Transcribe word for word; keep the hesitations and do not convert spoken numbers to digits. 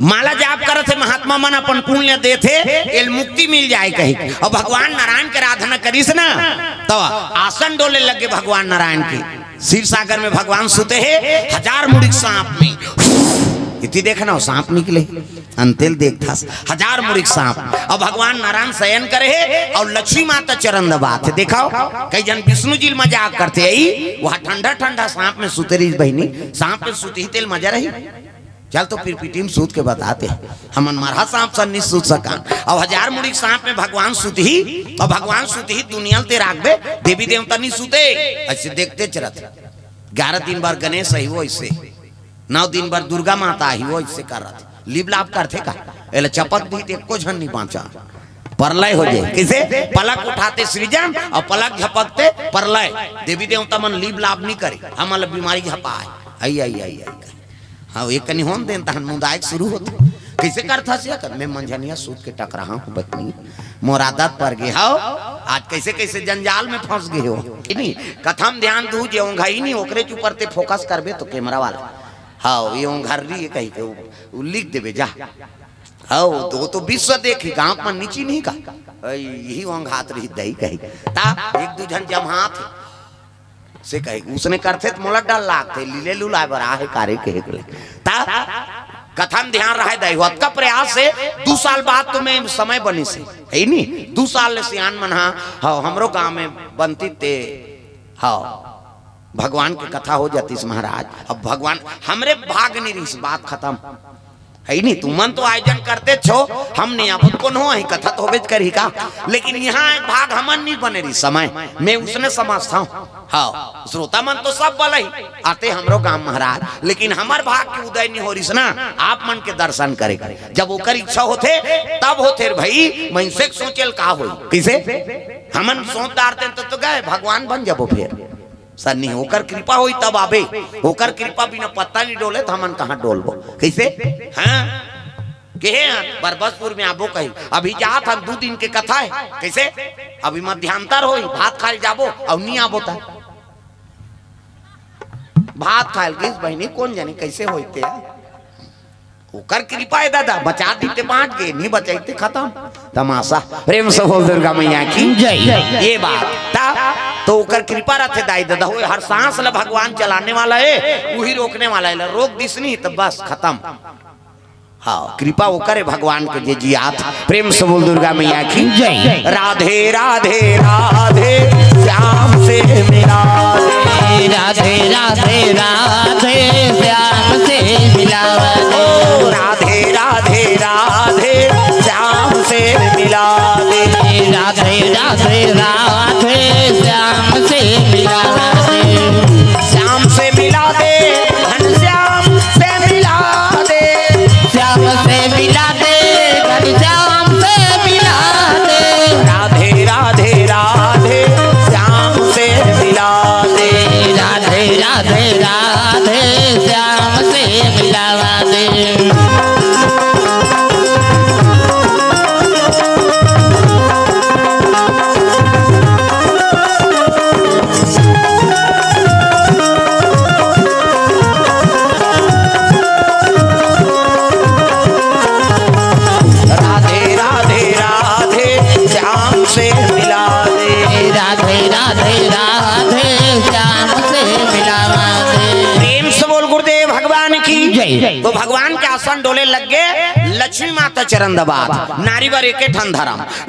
माला जाप करत हे, महात्मा मन अपन पुण्य देथे, एल मुक्ति मिल जाए कही। अउ भगवान नारायण के आराधना करिस ना, त आसन डोले लगे भगवान नारायण के। क्षीर सागर में भगवान सुते हे, हजार मुड़ी के सांप में इति देखना, सांप निकले। अंतेल देखथस, हजार मुड़ी के सांप। अउ भगवान नारायण शयन करे हे अउ लक्ष्मी माता चरण दबात हे। देखव, कई झन विष्णु जी ल मजाक करथे, अई वह ठंडा ठंडा सांप में सुते रहिस बहिनी, सांप में सुतही तेल मजा रही। चल तो फिर पिटी म सूत के बताते, हमन मरहा सांप सन नी सूत सकन। अउ हजार मुड़ी के सांप में भगवान सुतही, अउ भगवान सुतही दुनिया ल ते राखबे, देवी देवता नी सुते, अइसे देखते चरत। ग्यारह दिन बर गणेश अही वो अइसे, नौ दिन बर दुर्गा माता अही वो अइसे करत। लिप लाप करथे का? एला चपक दी त एको झन नी बाँचा, परलय हो जाए। कइसे? पलक उठाते सृजन अउ पलक झपकते परलय। देवी देवता मन लिप लाप नी करे, हमन ल बीमारी झपाए। अई, अई, अई, अई। हाँ, एक कनी होन देन, तहन मुदायक शुरू होथे। कइसे करथस ये कर? मैं मंझनिया सूत के टकराहा हूँ बहिनी, मोर आदत पर गे हव, आज कइसे कइसे जंजाल में फंस गे हो। नहीं, कथा म ध्यान दू, जे ओंघाई नहीं, ओकरे ऊपर ते फोकस करबे तो कैमरा वाला। हाँ, ये ओंघर रही है कही के, वो, वो लिख देबे जा। हाँ, वो तो, वो तो विश्व देखी, गाँव में नीची नहीं का। अई, यही ओंघात रही दई कही। ता एक दू झन जमात हे। से कहे, उसने करथे त मोला डर लागथे, लीले लुलाए बर आहे कारे कहे के ले। ता कथा म ध्यान रहे दाई हो, अतका प्रयास से दू साल बाद तो मैं समय बनिस हे, हे नी? दू साल ले सियान मन हा, हव, हमरो गांव में बनती ते, हव, भगवान के कथा हो जातीस महाराज। अब भगवान हमरे भाग नहीं रहीस, बात खत्म। हे नी, तुमन तो आयोजन करते छो, हम नहीं आबो, कोनो ही कथा तो होबेच करही का, लेकिन यहाँ एक भाग हमन नहीं बने रही समय, मैं उसने समझता हूँ। हाँ, श्रोता मन तो सब बलही आते हमरो गांव महाराज, लेकिन हमर भाग के उदय नहीं हो रहीस ना, आप मन के दर्शन करे के। जब ओकर इच्छा होथे, तब होथे रे भाई, मनसे के सोचेल का होई, कइसे? हमन सोच डारते तो, तो गए, भगवान बन जाबो फिर। सन्नी, ओकर कृपा होई तब आबे, ओकर कृपा बिना पत्ता नहीं डोले त हमन कहाँ डोलबो? कइसे? हाँ? केहे हन, बरबसपुर में आबो कही, अभी जात हन, दू दिन के कथा हे। कइसे? अभी मध्यांतर होई, भात खाए ल जाबो, अउ नहीं आबो त भात खाए ल गिस बहिनी, कोन जनी कइसे होई ते? ओकर कृपा हे दादा, बचा दी ते बाँट गे, नहीं बचाई ते खत्म। तमाशा। प्रेम से बोल दुर्गा मैया की जय। ये बात ता तो ओकर कृपा रथे दाई दादा, होय हर सांस ला भगवान चलाने वाला हे, उही रोकने वाला हे, ला रोक दिस नहीं तो बस खत्म। हाँ, कृपा ओकर हे भगवान के जे जियात। प्रेम से बोल दुर्गा मैया की जय। राधे राधे राधे, श्याम से मिला दे। राधे राधे राधे, श्याम से मिला दे। ओ राधे राधे राधे, श्याम से मिला दे। राधे राधे राधे, श्याम से मिला दे। श्याम से मिला दे, घनश्याम से मिला दे। श्याम से मिला दे, घनश्याम से मिला दे। राधे राधे राधे, श्याम से मिला दे। राधे राधे राधे, श्याम से मिलावा दे। राधे राधे राधे, श्याम से मिला दे। राधे राधे राधे, श्याम से मिलावा दे। प्रेम से बोल गुरुदेव भगवान की जय। तो भगवान के आसन डोले लग गे, लक्ष्मी माता चरण दबात, नारी बर एके ठन धरम।